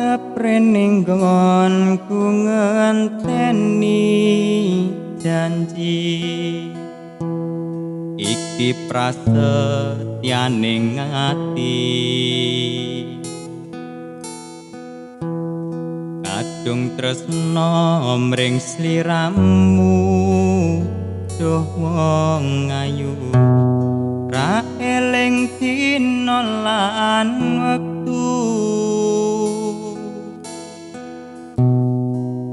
Tetep rene nggonku ngenteni janji. Iki prasetyaning ati, kadung tresno mring sliramu. Duh wong ayu, ra eling dina lan wektu.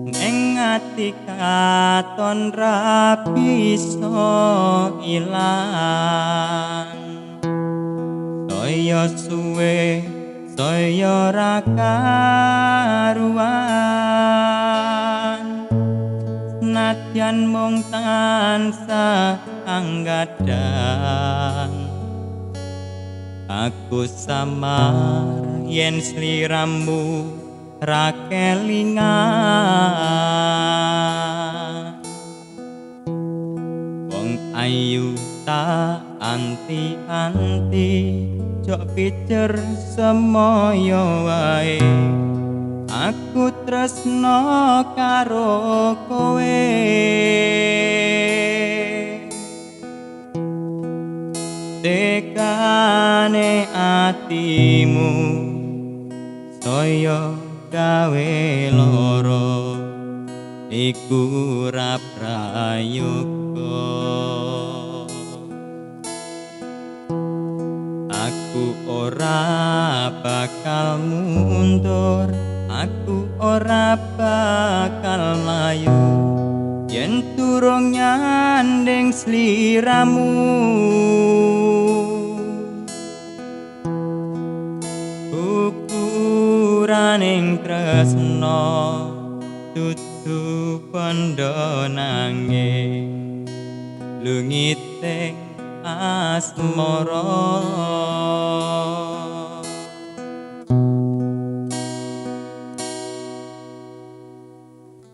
Ning ati katon ra bisa ilang. Saya suwe saya ra karuan, nadyan mung tansah anggadang. Aku samar yen sliramu ra kelingan. Wong ayu tak anti-anti, jok pijer semoyo wae. Aku tresno karo kowe. Tekane atimu saya gawe loro, iku ra prayoga. Aku ora bakal mundur, aku ora bakal mlayu yen durung nyanding sliramu. Ukuraning tresno dudu bandha nanging lungiting asmara.